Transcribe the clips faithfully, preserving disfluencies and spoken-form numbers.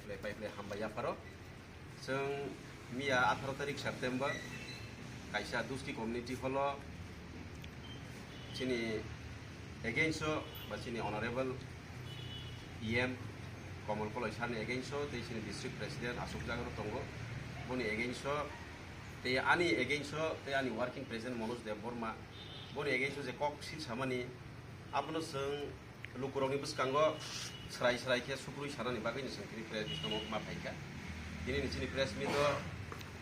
Pai pai hambai yapharo. Chwng miya atharo tarik September kaisa Dusti community hall o chini against o ba chini honorable E M Komol Koloi sir ni against o tei chini district president Ashok Jagaro tongo. Boni against o tei ani against o tei ani working president Manoj Debbarma boni against o je kok sil samani abono chwng lukurokni bwskango srai srai khe sukrui sanani bagwi chwng tini press meet no ma phaikha. Tini ni chini press meet o,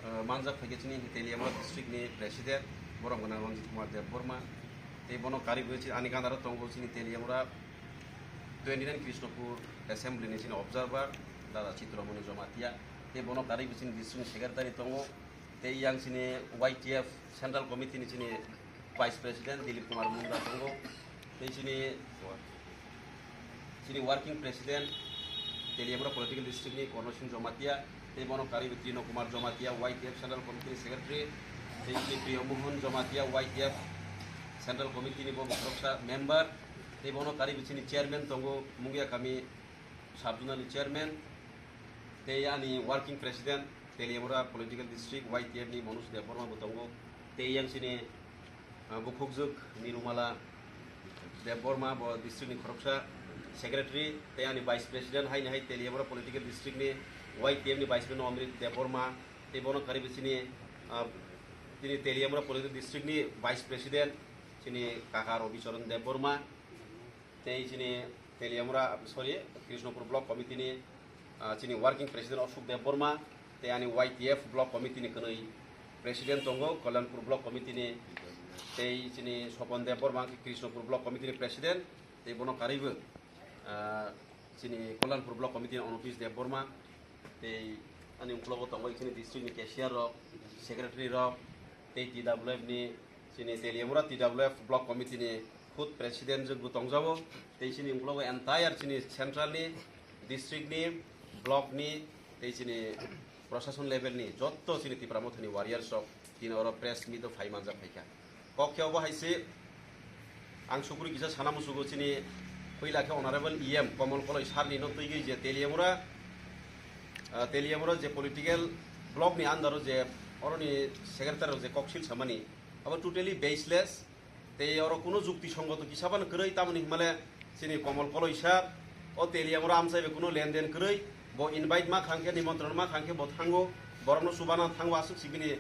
uh, manjak phaikha chini Teliamura district ni president borok gwnang Ranjit Kumar Debbarma tei bono karwi bwswi ani gandaro tongo chini Teliamura twenty nine Krishnapur assembly ni chini observer dada Chitramoni Jamatia tei bono karwi bwswi chini district ni secretary tongo tei yang chini Y T F central committee ni chini vice president Dilip Kumar Munda tongo tei chini chini working president Teliamura political district ni Korno Singh Jamatia tei bono karwi Trino Kumar Jamatia Y T F central committee ni secretary tei chini Priyo Mohan Jamatia Y T F central committee ni bo khoroksa member tei bono karwi chini chairman tongo Mungia Kami sub zonal ni chairman tei ani working president Teliamura political district Y T F ni Manoj Debbarma bo tongo tei yang chini Ah, bukhukjwk Nirumala Debbarma bo district ni khoroksa secretary tei ani vice president haini hai Teliamura political district ni Y T F ni vice president Amrit Debbarma tei bono karwi bwswini, ah, tini Teliamura political district ni vice president chini kaka Rabi Charan Debbarma. Tei chini Teliamura, sorry, Krishnapur Block Committee ni, ah, chini Working President Ashok Debbarma, tei ani Y T F Block Committee ni kwnwi President tongo, Kalyanpur Block Committee ni, tei chini Sopon Debbarma khe Krishnapur Block Committee ni President, tei bono karwibo, ah, chini Kalyanpur Block Committee ni Onopis Debbarma, tei ani uklogo tongo chini district ni cashier rok, secretary rok, tei T W F ni chini Teliamura T W F Block Committee ni khud president jwk bo tongjago, tei chini uklogo entire chini central ni, district ni, block ni, tei chini proshashan level ni jotto chini Tipra Mothani warriors rok tini oro press meet o phai manjak phaikha. Kok khe obo hai se ang sukrui kisa sana musugo chini puila khe Honorable E M Komol Koloi sir ni no twigwi je Teliamura, ah, Teliamura je political block ni under o je oroni secretary rok je koksil samani abo totally baseless. Tei oro kuno jukti songgoto kisa phano kwrwi, tamoni hinmale chini Komol Koloi sir o Teliamura amchai bai kuno lenden kwrwi, bo invite ma khang khe, nimontron ma khang khe bo thango, borokno chubana thango, aswk si bini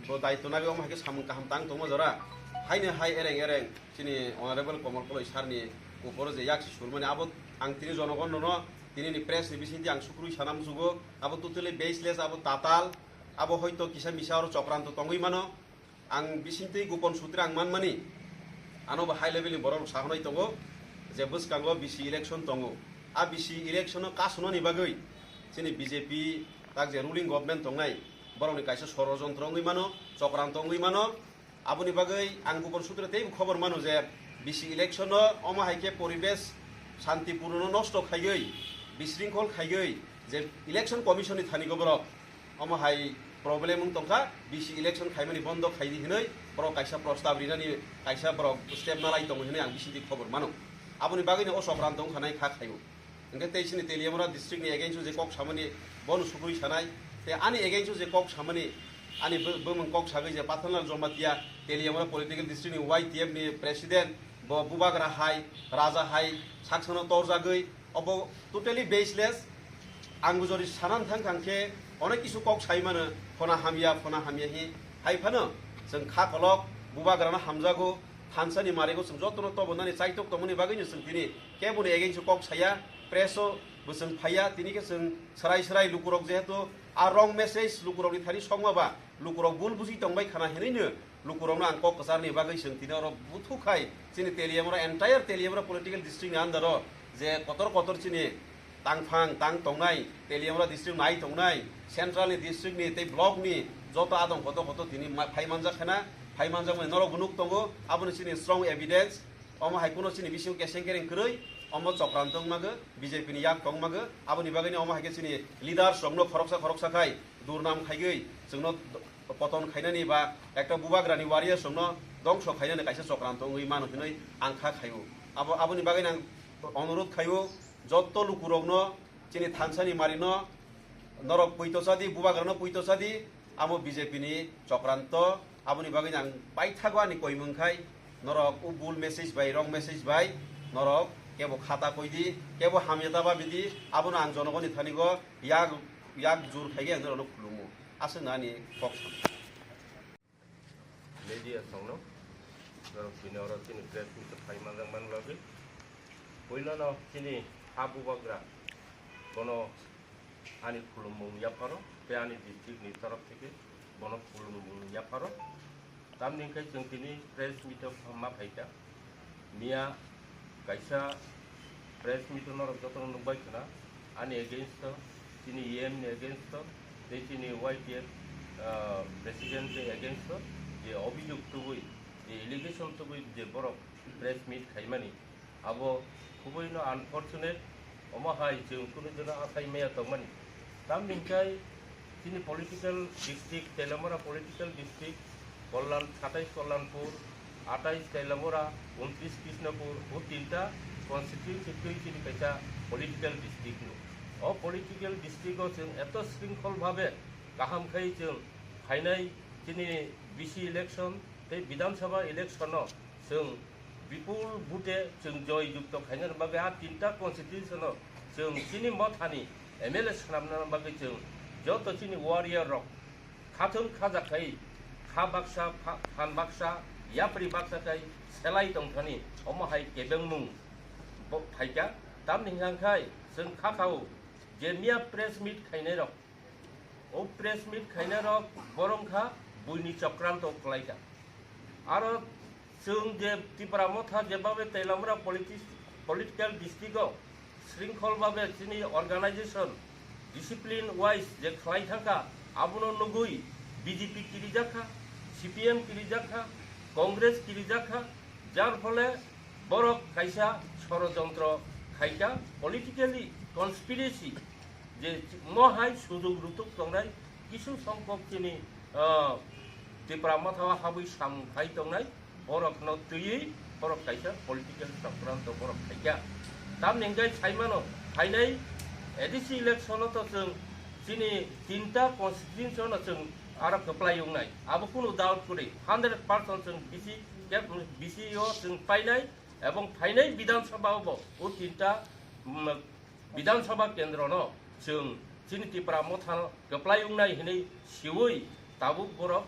bo daitw nagwi omo hai khe samung kaham tang tongma jora. Haino hai ereng ereng chini Honorable Komol Koloi sir ni uporo je yaksi surmani abo ang tini jonogon no tini ni press ni bisingtwi ang sukrui sana musugo, abo totally baseless, abo tatal, abo hoito kisa misa oro chokranto tongwi mano. Ang bisingtwi gopon sutre ang manmani, ano bo high level ni borok rok sahonai tongo je bwskango B C election tongo. A B C election no kasunani bagwi chini B J P tak je ruling government tongnai borokni kaisa sorojontro wngwi mano, chokranto wngwi mano. Aboni bagwi ang gopon sutre teibo khobor mano je B C election no omo hai khe poribesh santipurno nosto khaiwi, bisringkhol khaiwi je election commission ni thani go borok omo hai problem wng tongkha, B C election khaimani bondo khaidi hinwi borok kaisa prostab rinani kaisa borok step nalai tongo hinwi ang bisingtwi khobor mano. Aboni bagwino o chokranto wngkha nai kha khaio. Hwnkhe tei chini Teliamura district ni against o je kok samani bono sukrui sanai, tei ani against o je kok samani ani bw-, bwmwng kok sagwi je Pathanlal Jamatia Teliamura political district ni Y T F ni president, bo bubagra hai, raja hai, saksano torjagwi, obo totally baseless. Ang jodi sanan thang thang khe onek kisu kok sai mano, phona hamya, phona hamya hi hai phano chwng kha kolok bubagrano hamjago, thansani marigo chwng jotono tobonani chaitok tongmani bagwino chwng tini keboni against o kok saya, press o bo chwng phaiya, tini khe chwng srai srai lukurok jehetu a wrong message lukurokni thani sokma ba lukurok bul buji tongbai khana hinwi no lukurokno ang kok kwcharni bagwi chwng tini oro buthu khai chini Teliamura, entire Teliamura political district ni under o je kotor kotor chini tangphang tang tongnai, Teliamura district nai tongnai, central ni district ni tei block ni joto adong koto koto tini ma-, phai manjak khana, phai manjakmani norok bo nuk tongo, aboni chini strong evidence. Omo hai kuno chini bisingo keseng kereng kwrwi, omo chokranto wngmago, B J P ni yak tongmago, aboni bagwino omo hai khe chini leaders rokno khoroksa khoroksa khai durnam khaigwi chwngno poton khainani ba ekta bubagrani warriors rokno dongso khainani kaisa chokranto wngwi mano hinwi ang kha khaio. Abo, aboni bagwino ang onurodh khaio, jotto lukurokno Chini thansani marino norok puito sadi, bubagrano puito sadi, amo B J P ni chokranto. Aboni bagwi ang paithago ani koimung khai, norok o bul message bai, wrong message bai, norok kebo khata koidi, kebo hamya ta babidi, abono ang jonogoni thanigo yak, yak jur khaigwi ang norokno khulumo. Aswkno ani kok sam. Media songno, norok chini oro chini press meet o phai manjak man bagwi. Puilano chini ha bubagra, bono ani khulumung yapharo, tei ani district ni torof theke bono khulumung yapharo. Tamni hwnkhe chwng tini press meet o ma phaikha. Miya kaisa press meet o norok jotono nukbai khna, ani against o, chini E M ni against o, tei chini Y T F, ah, president ni against o je obhijog tubui, je allegation tubui je borok press meet khaimani, abo khubui no unfortunate. Omo hai chwng kunu jora asai maya tongmani. Tamni hwnkhe chini political district, Teliamura political district, Kalyan, satais Kalyanpur, atais Teliamura, untris Krishnapur, o tinta constituency twi chini kaisa political district no. O political district o chwng eto shrinkhol bhabe kaham khai chwng phainai chini B C election tei Bidhan Sabha election no chwng bipul bute chwng joy jukto khainani bagwi a tinta constitution o chwng chini mothani M L A swnamna bagwi chwng joto chini warrior rok khathung khaja khai kha baksa pha-, phan baksa yapri baksa khai selai tongthani omo hai kebengmung bo phaikha. Tamni hwnka khai chwng kha khao je miya press meet khainai rok, o press meet khainai rok borok kha buini chokranto kwlaikha. Aro chwng je Tipra Motha jebabe Teliamura politi-, political district o shrinkhol babe chini organization discipline wise je khlai thangkha, abono nugui B J P kirijakha, C P M kirijakha, Congress kirijakha, jar phole borok kaisa sorojontro khaikha, politically conspiracy je mohai sujug rutuk tongnai, kisu songkok chini, ah, Tipra Motha o habwi samung khai tongnai, borokno twiwi borok kaisa political chokranto borok khaikha. Tamni hwnkhe saimano phainai A D C election o to chwng chini tinta constituency no chwng aro kwplai wngnai, abo kunu doubt kwrwi, hundred percent chwng B C, B C o chwng painai, ebong phainai Bidhan Sabha o bo o tinta, mm, Bidhan Sabha kendro no chwng chini Tipra Motha no kwplai wngnai hinwi siwi tabuk borok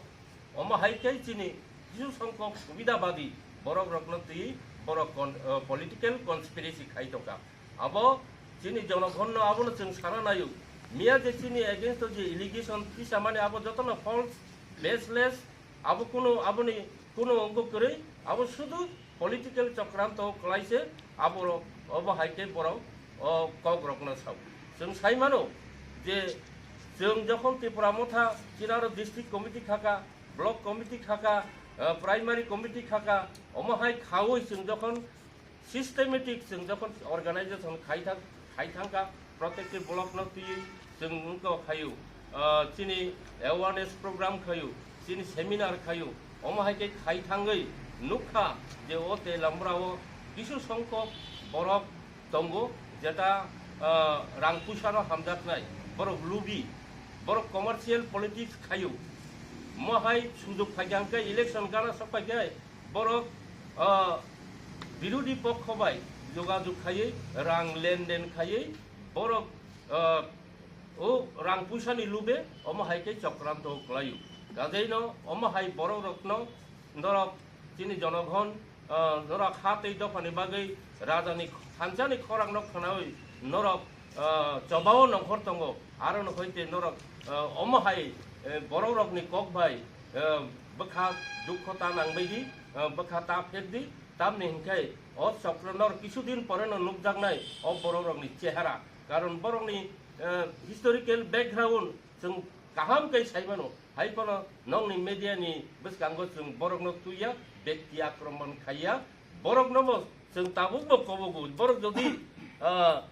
omo hai khe chini kisu songkok subidabadi borok rokno twi borok con-, eh, political conspiracy khai tongkha. Abo chini jonogonno abono chwng sana naio. Miya je chini against o je allegation tisamani abo jotono false, baseless, abo kunu, aboni kunu ongkho kwrwi, abo sudu political chokranto kwlai se, abo, obo hai khe borok o kok rokno sao. Chwng sai mano je chwng jokhon Tipra Motha chinaro district committee khaka, block committee khaka, eh, primary committee khaka, omo hai khaui chwng jokhon systematic chwng jokhon organization khai thang, khai thangkha, protekti block no twiwi chwng wngkha khaio, ah, chini awareness program khaio, chini seminar khaio, omo hai khe khai thangwi nukha je o Teliamura o kisu songkok borok tongo, jeta, ah, rang puisa no hamjaknai, borok lubi, borok commercial politics khaio, mo hai sujok phaikha hwnkhe election gana sok phaikhe, borok, ah, birodhi pokho bai jogajog khaiwi, rang lenden khaiwi, borok, ah, o rang puisani lube omo hai khe chokranto kwlaio. Kajeino omo hai borok rokno norok chini jonogon, ah, norok ha tei dophani bagwi rajani thansani khorangno khwnawi norok, ah, chobao nongkhor tongo. Aro no hoite norok, ah, omo hai, eh, borok rokni kok bai, eh, bwkha dukho ta nangbai di, eh, bwkha ta phek di, tamni hwnkhe o chokra nor kisu din pore no nukjaknai o borok rokni chehara, karon borokni, eh, historical background chwng kaham khe sai mano, hai phano nokni media ni bwskango chwng borokno twiya, bekti akromon khaiya, borokno bo chwng tabuk bo kobogo, borok jodi, ah,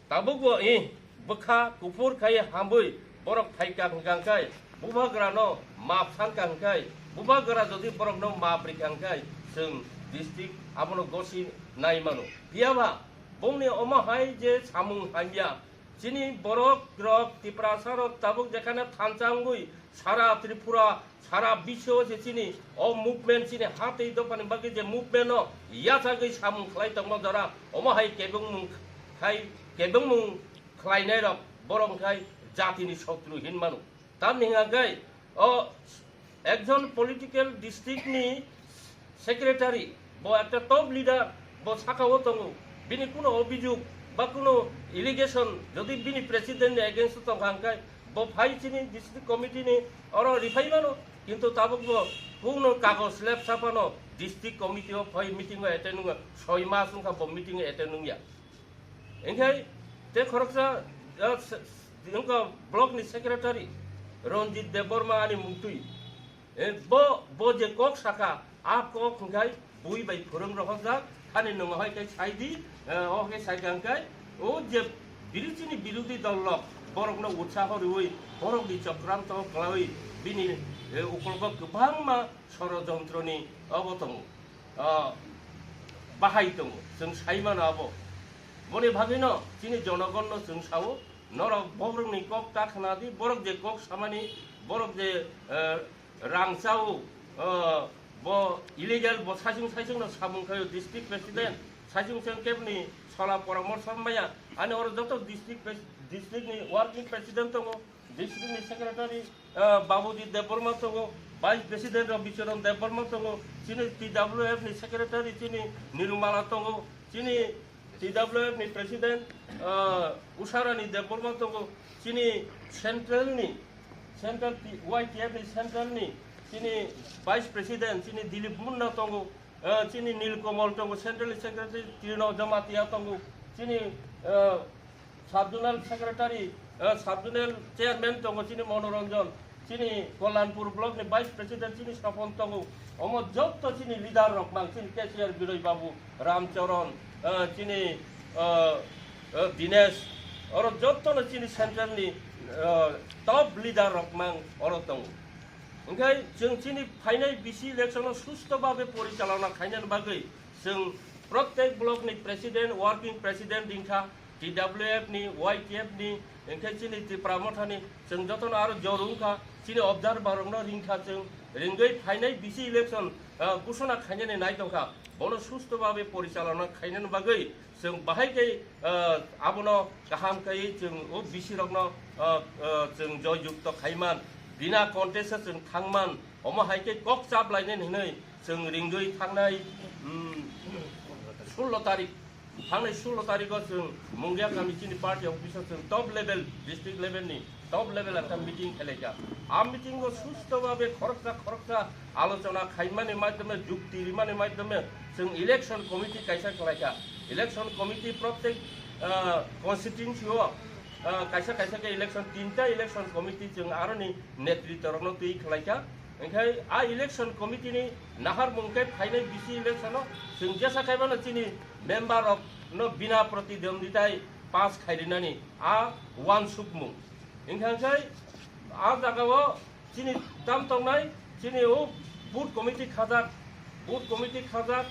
tabuk bo, eh, bwkha kuphur khai hamwi borok phaikha hwnkha khe, bubagra no map sankha hwnkhe, bubagra jodi borokno map rikha hwnkhe, chwng district abono gosi nai mano. Phiyaba bongni omo hai je samung hamya, Chini borok rok, Tiprasa rok tabuk jekhane thansa wngwi sara Tripura, sara biswo se chini o movement, chini ha tei dophani bagwi je movement no yachagwi samung khlai tongma jora, omo hai kebengmung khai, kebengmung khlainai rok borok khai jatini sotru hin mano. Tamni hwnka khe o ekjon political district ni secretary, bo ekta top leader, bo saka o tongo, bini kuno obijog ba kuno allegation jodi bini president ni against o tongkha hwnkhai, bo phai chini district committee ni oro riphai mano, kintu tabuk bo kuno kagoj lepsa phano district committee o phai meeting o attend wngya, soi mas wngkha bo meeting o attend wngya. Hingkhai te khoroksa, ah, se-, wngkha block ni secretary Ranjit Debbarma ani mungtwi. Eh, bo, bo je kok saka, a kok hingkhai bui bai phwrwng rohorjak, hani nwngo hai khe sai di, eh, o khe sai kha hingkhai, o je biri chini birodhi dol rok, borokno utsaho rwui, borokni chokranto kwlaiwi, bini, eh, ukologo kwbangma sorojontro ni obo tongo. Ah, bahai tongo, chwng sai mano abo. Boni bagwino chini jonogonno chwng sao, norok bohrokni kok ta khna di, borok je kok samani, borok je, eh, rang chao, eh, bo illegal, bo saichung saichungno samung khaio district president, saichung saichung kebni sola poramorso maya, ani oro joto district pres-, district ni working president tongo, district ni secretary, ah, Babuji Debbarma tongo, vice president rok Bicharan Debbarma tongo, chini T W F ni secretary chini Nirumala tongo, chini T W F ni president, ah, Usharani Debbarma tongo, chini central ni, central T-, Y T F ni central ni chini vice president chini Dilip Munna tongo, ah, chini Nilkamal tongo, central secretary Trino Jamatia tongo, chini, ah, sub-zonal secretary, eh, sub-zonal chairman tongo chini Monoranjan, chini Kalyanpur block ni vice president chini Sopon tongo. Omo jotto chini leader rok mang, chini cashier Biroi Babu, Ramcharan, eh, chini, eh, eh, Dinesh, oro jotto no chini central ni, eh, top leader rok mang oro tongo. Hingkhai chwng chini phainai B C election no susto babe porichalona khainani bagwi chwng protek block ni president, working president ringkha, T W F ni, Y T F ni, hingkhai chini Tipra Motha ni, chwng jotono aro jor wngkha, chini observer rokno ringkha chwng, ringwi phainai B C election, ah, gusona khainani nai tongkha, bono susto babe porichalona khainani bagwi chwng bahai khe, ah, abono kaham khe chwng o B C rokno, ah, ah, chwng joy jukto khaiman, bina contest o chwng thangman, omo hai khe kok chap lainani hinwi chwng ringwi thangnai, um, sullo tarik. Thangnai sullo tarikh o chwng Mungia kami chini party office o chwng top level, district level ni top level ekta meeting khelaikha. A meeting o susto babe khoroksa khoroksa alochona khaimani maidhyome, jukti rimani maidhyome chwng election committee kaisa khelaikha. Election committee protek, ah, constituency o, ah, kaisa kaisa khe election, tinta election committee chwng aroni netritwa rokno twi khelaikha. Hingkhai a election committee ni naharmung khe phainai B C election o chwng jesa khaibano chini member rok no bina pratidonditai pass khairinani a uansukmung. Hingkhai a jagao chini tam tongnai, chini o booth committee khajak, booth committee khajak,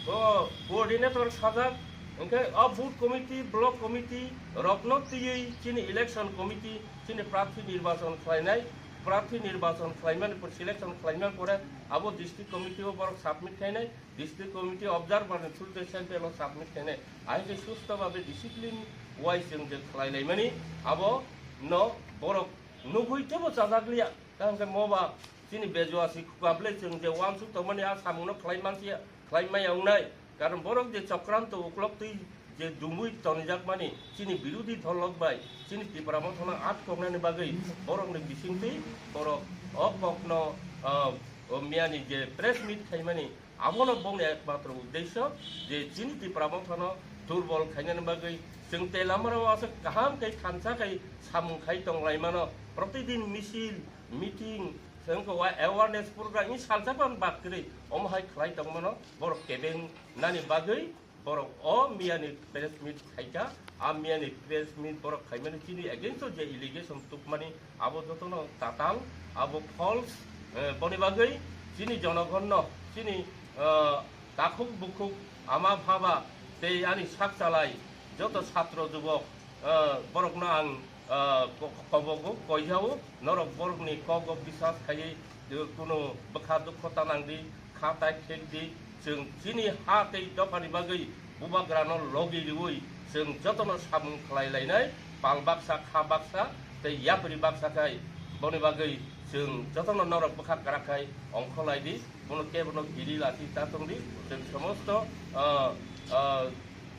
o coordinator khajak, hingkhai a booth committee, block committee rokno twiwi chini election committee chini prarthi nirbachon khlainai, prarthi nirbachon khlaimani pore, selection khlaimani pore abo district committee o borok submit khainai, district committee observer ni through the central o submit khainai. Ahai khe susto babe discipline wise chwng je khlai laimani abo no borok nugui tebo chajak liya. Tang khe moba chini bejua si khukablai chwng je uansuk tongmani a samung no khlai mansiya, khlai maya wngnai. Karon borok je chokranto uklok twi je dumui tonijakmani chini birodhi dol rok bai chini Tipra Mothano atkoknani bagwi borokni bisingtwi borok o kokno, ah, o miyani je press meet khaimani abono bongni ekmatro uddesyo je chini Tipra Mothano durbol khainani bagwi chwng tei lamarao aswk kaham khe thansa khai samung khai tonglaimano, protidin misil, meeting, chwng khe wa-, awareness program ni salsa ban bak kwrwi omo hai khlai tongmano borok kebeng nani bagwi borok o miyani press meet khaikha. A miyani press meet borok khaimani chini against o je allegation tubmani abo jotono tatal, abo false, eh, boni bagwi chini jonogonno, chini, eh, takhuk bukhuk, ama bhaba tei ani sak chalai joto satro jubok, Ah, borokno ang, ah, ko-, kobogo, koijao, norok borokni kogo biswas khaiwi, eh, kunu bwkha dukho ta nang di, kha tai khek di, chwng chini ha tei dophani bagwi bubagrano logi riwi chwng jotono samung khlai lainai, pal baksa, kha baksa tei yapri baksa khai, boni bagwi chwng jotono norok bwkha kwrak khai ongkholai di, bono kebono giri lachi ta tong di, chwng somosto, ah, ah,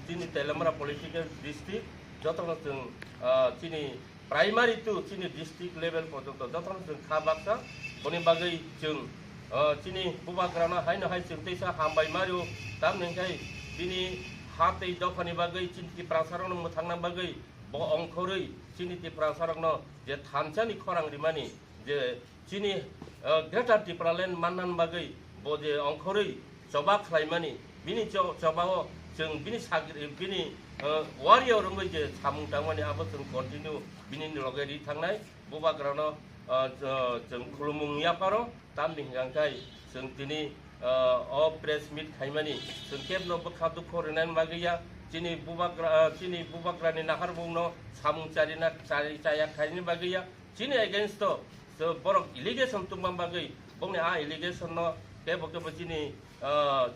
chini Teliamura political district jotono chwng, ah, chini primary to chini district level porjonto jotono chwng kha baksa. Boni bagwi chwng, ah, chini bubagrano haino hai chwng teisa hambai mario, tamni hwnkhe bini ha tei dophani bagwi chini Tiprasarokno mwthangna bagwi bo ongkhorwi chini Tiprasarokno je thansani khorang rimani, je chini, ah, Greater Tipraland manna bagwi bo je ongkhorwi choba khlaimani, bini cho-, chobao chwng bini sagri, bini, ah, warrior wngwi je samung tangmani abo chwng continue bini loge ri thangnai. Bubagrano, ah, cho-, chwng khulumung yapharo, tamni hwnkhe chwng tini, ah, o press meet khaimani chwng kebno bwkha dukho rinani bagwi ya, chini bubagra, ah, chini bubagrani naharmungno samung charina, chari, chaya khaini bagwi ya, chini against o, so, borok allegation tungma bagwi, bokni a allegation no kebo kebo chini, ah,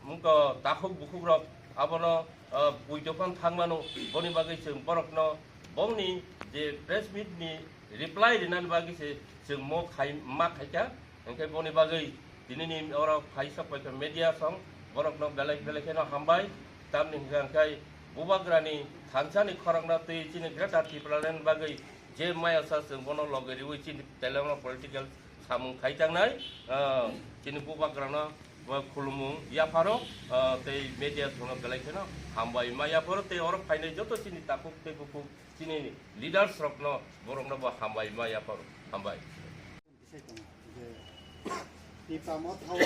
mungko takhuk bukhuk rok abono, ah, puito phan thangmano, boni bagwi chwng borokno bongni je press meet ni reply rinani bagwi se chwng mo khai, ma khaikha, hwnkhe boni bagwi tinini oro phaisa paikha media song borokno belai belai kheno hambai, tamni hwnkhe bubagrani thansani khorokno twi chini Greater Tipraland bagwi je maya sa chwng bono loge riwi chini Teliamura political samung khai tangnai, ah, chini bubagrano bo khulumung yapharo, ah, tei media songno belai kheno hambai ma yapharo tei oro phainai joto chini takhuk tei bukhuk chini leaders rokno borokno bo hambai ma yapharo. Hambai. Bisai tongo je Tipra Motha o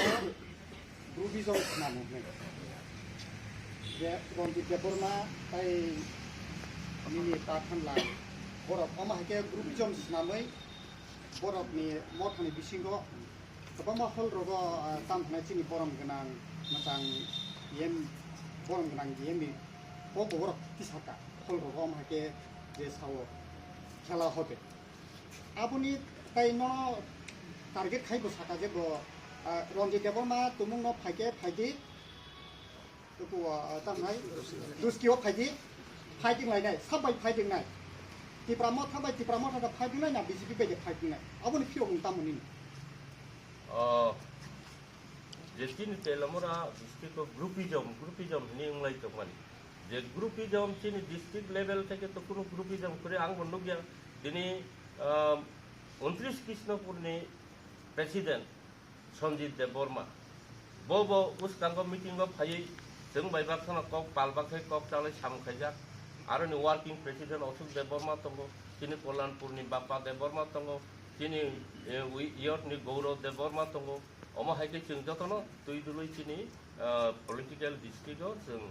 groupism swnam hwnwi. Je Ranjit Debbarma tai nini ta Thanlai borok omo hai khe groupism swnamwi borokni mothani bisingo kwbangma hall rogo, ah, tamo hwnai chini borom gwnang mwchang yem borom gwnang yem ni kok borok tisaka hall rogo omo hai khe je sao khela hobe. Aboni tai nono target khai bo saka je bo, ah, Ranjit Debbarma tumung no phaikhe phaidi, tuku, ah, tamo hai, Duski o phaidi, fighting lainai, sab bai fighting nai. Tipra Motha bai Tipra Motha da fighting nai na B J P bai de fighting nai. Aboni phiyok wng tamo nini. Oh, je chini Teliamura district o groupism, groupism hwnwi wnglai tongmani. Je groupism chini district level theke to kunu groupism kwrwi ang bo nukya. Tini, ah, untris Krishnopurni president Sanjit Debbarma. Bo bo uskango meeting o phaiwi chwng bai baksa no kok pal baksa kok chalai samung khaijak. Aroni working president Ashok Debbarma tongo, chini Kalyanpurni Bappa Debbarma tongo, chini, eh, wi-, youth ni Gaurav Debbarma tongo. Omo hai khe chwng jotono twi dului chini, ah, political district o chwng,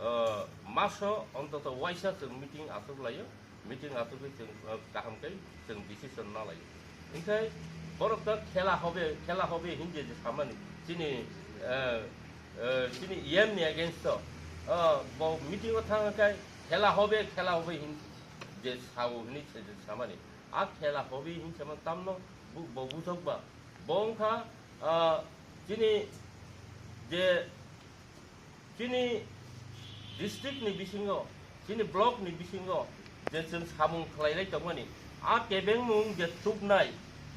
ah, maso ontoto waisa chwng meeting aswk laio, meeting aswkwi chwng, ah, kaham khe chwng decision na laio. Hinkhe borok ta khela hobe, khela hobe hinje je samani chini, ah, ah, chini E M ni against o, ah, bo meeting o thang khe khela hobe, khela hobe hin je sao hinwi se je samani. A khela hobe hin sama tamno bu-, bo bujok ba. Bo wngkha, ah, chini je chini district ni bisingo, chini block ni bisingo je chwng samung khlailai tongmani, a kebengmung je tubnai,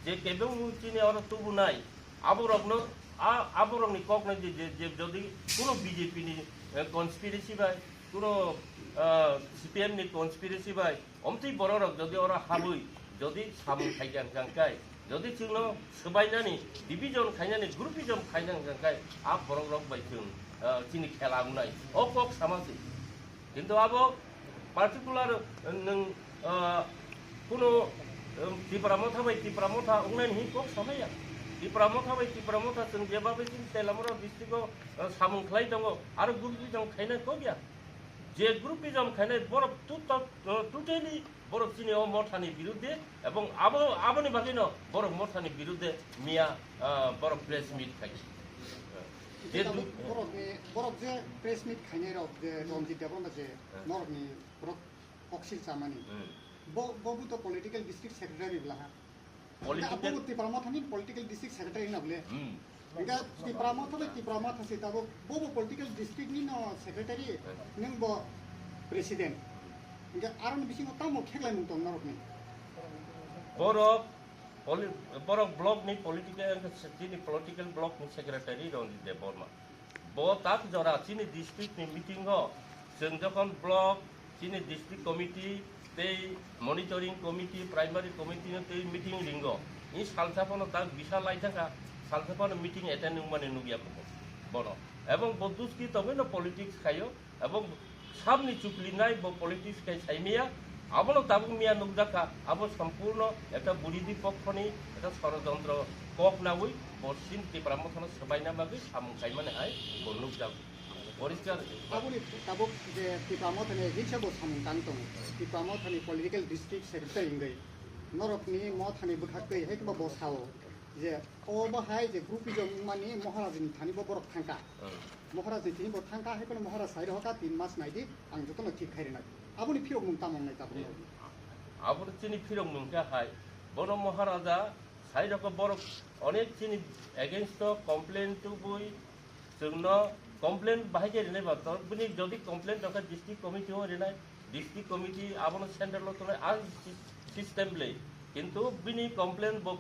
je kebengmung chini oro tubunai, aborokno, a, aborokni koknai je, je, je jodi kuno B J P ni, eh, conspiracy bai, kuno, ah, C P M ni conspiracy bai, omtwi bororok jodi oro habwi, jodi samung khaikha hwnkha khe, jodi chwngno swbainani, division khainani, groupism khaina hwnkha khe, a borokrok bai chwng, ah, chini khela wngnai. O kok sama se. Kintu abo particular, ah, nwng, ah, kuno, um, Tipra Motha bai Tipra Motha wngnani hin kok samaya. Tipra Motha bai Tipra Motha chwng jeba bai chini Teliamura district o, ah, samung khlai tongo, aro groupism khaina kok ya. Je groupism khainai borok to-, to-, to-, totally borok chini o mothani birudde ebong abo, aboni bagwino borok mothani birudde miya, ah, borok press meet khai. Je Borok du- ni, borok je press meet khainai rok je Ranjit Debbarma je Eh. norok ni borok Koksil chamani. Hmm. Bo, bo bo to political district secretary bla ha. Political Abo Tipra Motha ni political district secretary na bole. Hmm. Enggak Tipra Motha bai Tipra Motha se tabo bo bo political district ni no secretary Hmm. nung bo president. Enggak aron bisingo tamo kheklai mung tong norok ni. Borok poli-, borok block ni political, chini political block ni secretary Ranjit Debbarma. Bo tak jora chini district ni meeting o chwng jokhon block, chini district committee tei monitoring committee, primary committee no tei meeting ringo. Ni salsa phano tak bisa lai thangkha, salsa phano meeting attend wngmani nukya bono. Ebong bo duski tongwi no politics khaio, ebong sabni chuklinai bo politics khai saimaya, abono tabuk miya nukjakha, abo sampurno ekta buridi pokkhoni ekta sorojontro kok nawi bo sin Tipra Mothano swbaina bagwi samung kaimani hai bo nukjago. Poriskar. Aboni tabuk je Tipra Mothani hinsa bo samung tang tongo. Tipra Mothani political district secretary wngwi norokni Mothani bwkhaktwi hai khe bo sao je o bo hai je groupism wngmani Maharajani thani bo borok thangkha. Hmm. Maharajani thani bo thangkha hai kono Maharaj sai rohokha tin mas naidi ang jotono thik khai rwnai. Aboni phirok mung tamo wngnai tabuk norokni? Aboni chini phirok mung khe hai bono Maharaja sai rokha borok onek chini against o complain tubui Chwngno complaint bahai khe rinai ba, to bini jodi complaint tongkha district committee o rinai, district committee abono central o tongnai, a si-, system le. Kintu bini complaint bo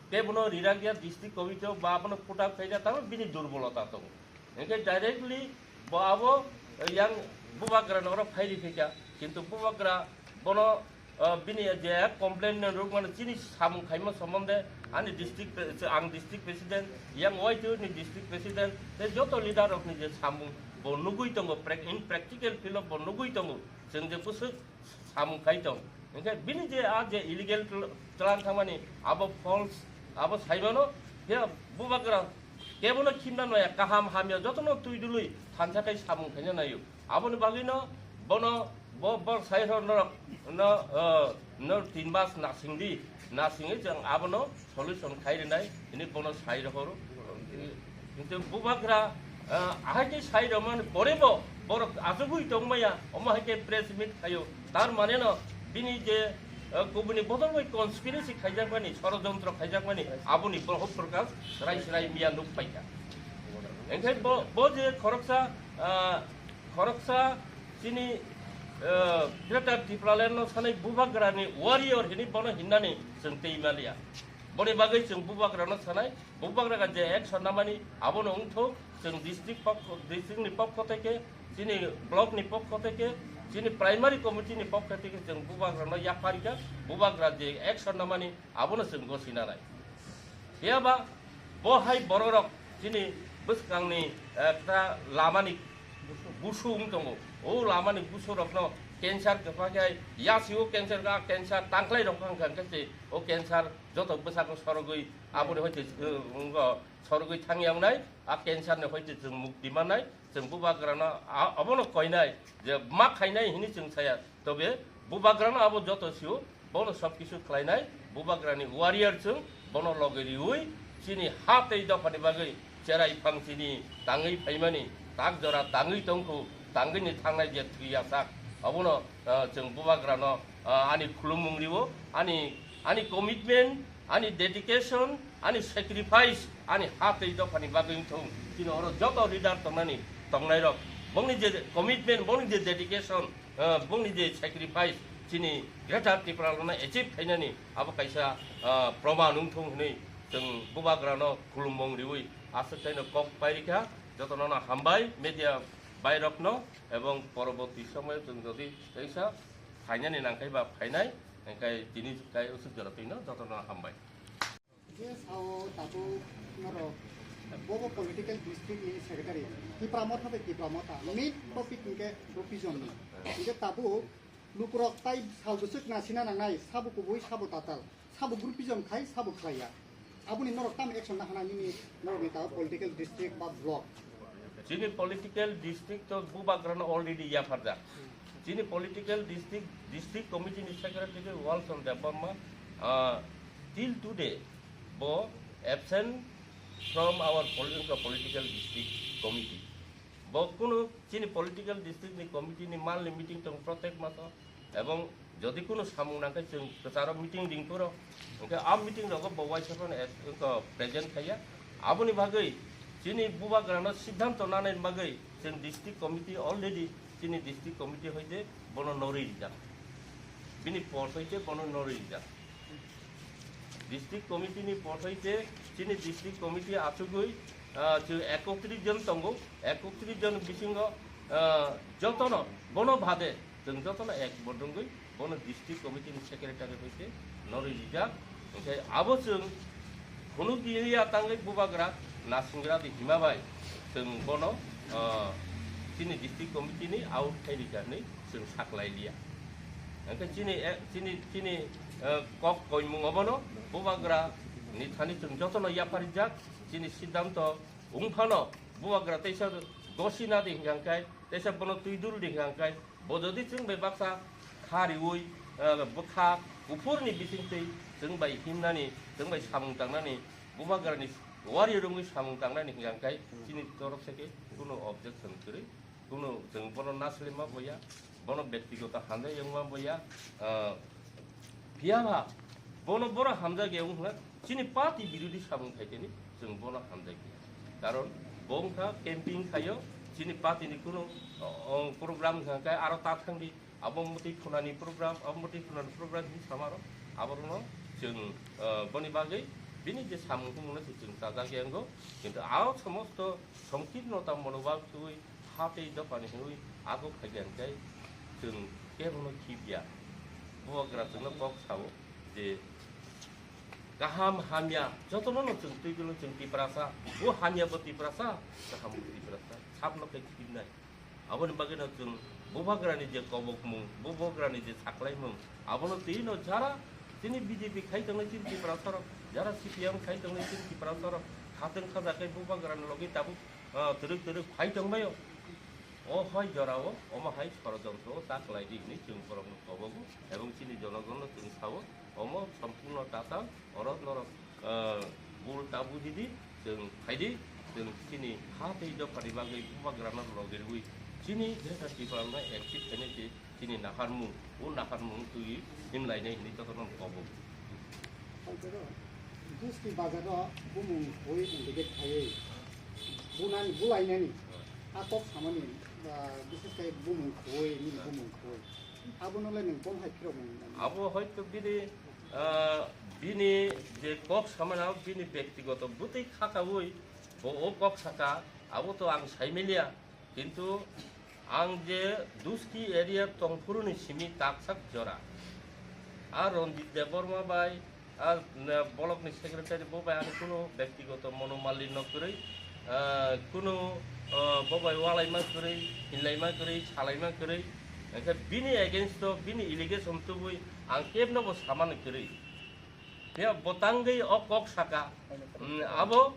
kebono rirak ya district committee o ba abono put up khaida, tamo bini durbolota tongo. Hingke directly bo abo yang bubagra no oro phai ri khaika, kintu bubagra bono, ah, bini je complaint ni rwkmani chini samung khaima sombonde ani district pre-, ang district president, yang Y T O ni district president, tei joto leader rokni je samung bo nugui tongo, prac-, in practical field o bo nugui tongo, chwng je bwswk samung khai tong. Hingke bini je a je illegal tl-, chwlang thangmani abo false, abo saimano, phiya bubagra kebono khimna noya, kaham hamya jotono twi dului thansa khai samung khaina naio. Aboni bagwino bono bo, bo sai rok norok no, eh, no tin mas nasingdi, nasingwi chwng abono solution khai rinai hwnwi bono sai rohoro. Kintu bubagra, eh, ahai khe sai romani pore bo borok achugwi tongmaya, omo hai khe press meet khaio. Tar mane no bini je, eh, kubuni bodol bai conspiracy khaijakmani, sorojontro khaijakmani, aboni bohut prokas rai srai miya nuk paikha. Engkhe bo, bo je khoroksa, ah, khoroksa chini, eh, Greater Tipraland no sanai bubagrani warrior hini bono hinnani chwng tei maliya. Boni bagwi chwng bubagrano sanai, bubagra je action namani abono wngthok, chwng district pokho, district ni pokho theke, chini block ni pokho theke, chini primary committee ni pokho theke chwng bubagrano yapharikha, bubagra je action namani abono chwng gosinanai. Phiya ba bo hai bororok chini bwskangni, eh, ekta lamani busu wng tongo. O lamani busurokno cancer kwpha khe yasi o cancer, a cancer tangkhlai rok wng kha, hwnkhe se o cancer joto bwsakno sorogwi aboni hoite, eh, wngkha sorogwi thangya wngnai, a cancer ni hoite chwng mukti mannai, chwng bubagrano a-, abono koinai je ma khainai hwnwi chwng saya. Tobe bubagrano abo joto sio, bono sob kisu khlainai, bubagrani warrior chwng, bono loge riui, chini ha tei dophani bagwi cherai phang chini tangwi phaimani, tak jora tangwi tongkhu, tangwini thangnai je thwi yasak, abono, ah, chwng bubagrano, ah, ani khulumung rio, ani, ani commitment, ani dedication, ani sacrifice, ani ha tei dophani bagwi wngthung. Chini oro joto leader tongnani, tongnairok, bongni je commitment, bongni je dedication, ah, bongni je sacrifice, chini Greater Tipraland no achieve khainani abo kaisa, ah, proman wngthung hwnwi chwng bubagrano khulumung riui aswk taino kok pairikha. Jotono no hambai media bairokno, ebong poroborti somoyo chwng jodi kaisa phainani nangkhai ba phainai, hingkhai tini kai usuk jora twino jotono hambai. Je sao tabuk norok bobo political district ni secretary, Tipra Motha bai Tipra Motha, main topic hingke groupism ni. Hingke tabuk lukurok tai sal bwswk nasina nangnai, sabo kubui, sabo tatal, sabo groupism khai, sabo khlaiya. Aboni norok tamo action na hana nini norok ni tabuk political district ba block? Chini political district to bubagrano already yapharjak. Chini political district, district committee ni secretary Walson Debbarma, ah, till today bo absent from our pol-, political district committee. Bo kunu chini political district ni committee ni mal ni meeting tong protek maso. Ebong jodi kuno samung nangkhe chwng kwcharo meeting ringphuru, hwnkhe a meeting rogo bo uaisa phano es-, wngkha present khaiya. Aboni bagwi chini bubagrano siddhanto nanani bagwi chwng district committee already, chini district committee hoite bono norwi rijak. Bini post hoite bono norwi rijak. District committee ni post hoite chini district committee achugwi, ah, chwng ekotris jon tongo, ekotris jon bisingo, ah, jotono bono bade chwng jotono ek bodongwi bono district committee ni secretary hoite norwi rijak. Hwnkhe abo chwng phunuk diya tangwi bubagra nasingra di hima bai chwng bono, ah, chini district committee ni out khai rikha hinwi chwng saklai liya. Hwnkhe chini, eh, chini, chini, eh, kok koimung obono bubagra ni thani chwng jotono yapharijak, chini siddhanto wngphano bubagra teisa gosi nadi hwnkhe, teisa bono twi dul di hwnkhe, bo jodi chwng bai baksa kha riui, eh, bwkha kuphurni bisingtwi chwng bai himnani, chwng bai samung tangnani, bubagrani warrior wngwi samung tangnani hwnkhe, chini torof theke kuno objection kwrwi. Kuno chwng bono naslima boya, bono bektigoto hamjak wngma boya, ah, phiya ba bono boro hamjak ya wngkha, chini party birodhi samung khaiteni chwng bono hamjak ya. Karon bo wngkha camping khayo, chini party ni kuno, o, o, program wngkha khe aro ta thangdi, abo mwtwi khunani program, abo mwtwi khunani program hinwi samaro, aborokno chwng, ah, boni bagwi bini je samung tongmungno se chwng chajak ya wngo, kintu a somosto songkirnota monobhab twi ha tei dophani hwnwi abo khaikha hwnkhe chwng kebono khibya. Bubagra chwngno kok sao je kaham hamya jotono no chwng twi kwlwng chwng Tiprasa, bo hamya bo Tiprasa, kaham bo Tiprasa, sabno khe khibnai. Aboni bagwino chwng bubagrani je kobokmung, bubagrani je saklaimung, abono twi no jara chini B J P khai tongnai chini Tiprasarok, jara C P M khai tongnai chini Tiprasarok, khatwng khajakhe bubagrani logi tabuk, ah, twrwk twrwk phai tongbaio. O hai jorao omo hai sorojontro o ta khlai di hwnwi chwng borokno kobogo ebong chini jonogonno chwng sao, omo sompurno tatal, oro norok, ah, bul ta buji di, chwng phai di, chwng chini ha tei dophani bagwi bubagrano logi rwui chini Greater Tipralandno active khainai se chini naharmung, o naharmung twi himlainai hwnwi jotono kobogo. Duski bazaro bumung khoi indicate khaiwi bunani bulainani a kok samani, ah, bises khai bumung khoi nini bumung khoi abono le nwng bom hai phirok mung nani? Abo hoito bini, ah, bini je kok samani abo bini bektigoto bwtwi khakaui bo o kok saka, abo to ang saimiliya. Kintu ang je Duski area tongphuruni simi taksak jora, a Ranjit Debbarma bai, a, ne, bolokni secretary bo bai ani kuno bektigoto monomalinnyo kwrwi, ah, kuno, ah, bo bai walaima kwrwi, hinlaima kwrwi, salaima kwrwi, hwnkhe bini against o bini allegation tubui ang kebno bo samani kwrwi. Phiya bo tangwi o kok saka, mm, abo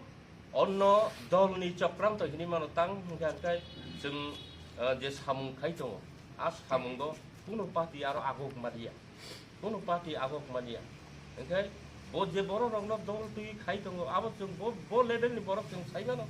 onno dolni chokranto hinwi mano tang hwnkhe, hwnkhe chwng, ah, je samung khai tongo, a samungo kuno party aro aguk maliya, kuno party aguk maliya. Hwnkhe bo je bororokno dol twi khai tongo, abo chwng bo, bo levelni borok chwng sai mano.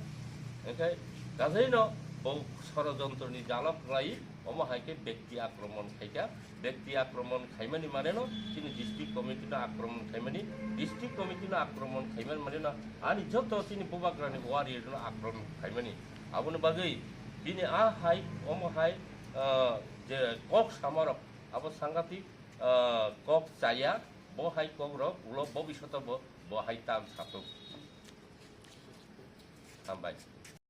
Hwnkhe kajaino bo sorojontroni jalo khlai, omo hai khe bekti akromon khaikha. Bekti akromon khaimani maneno chini district committee no akromon khaimani, district committee no akromon khaimani maneno ani joto chini bubagrani warrior no akromon khaimani. Aboni bagwi bini a hai, omo hai, ah, je kok samarok abo sangatik, ah, kok chaya, bo hai kokrok ulo bobishoto bo, bo hai tam satok. Hambai.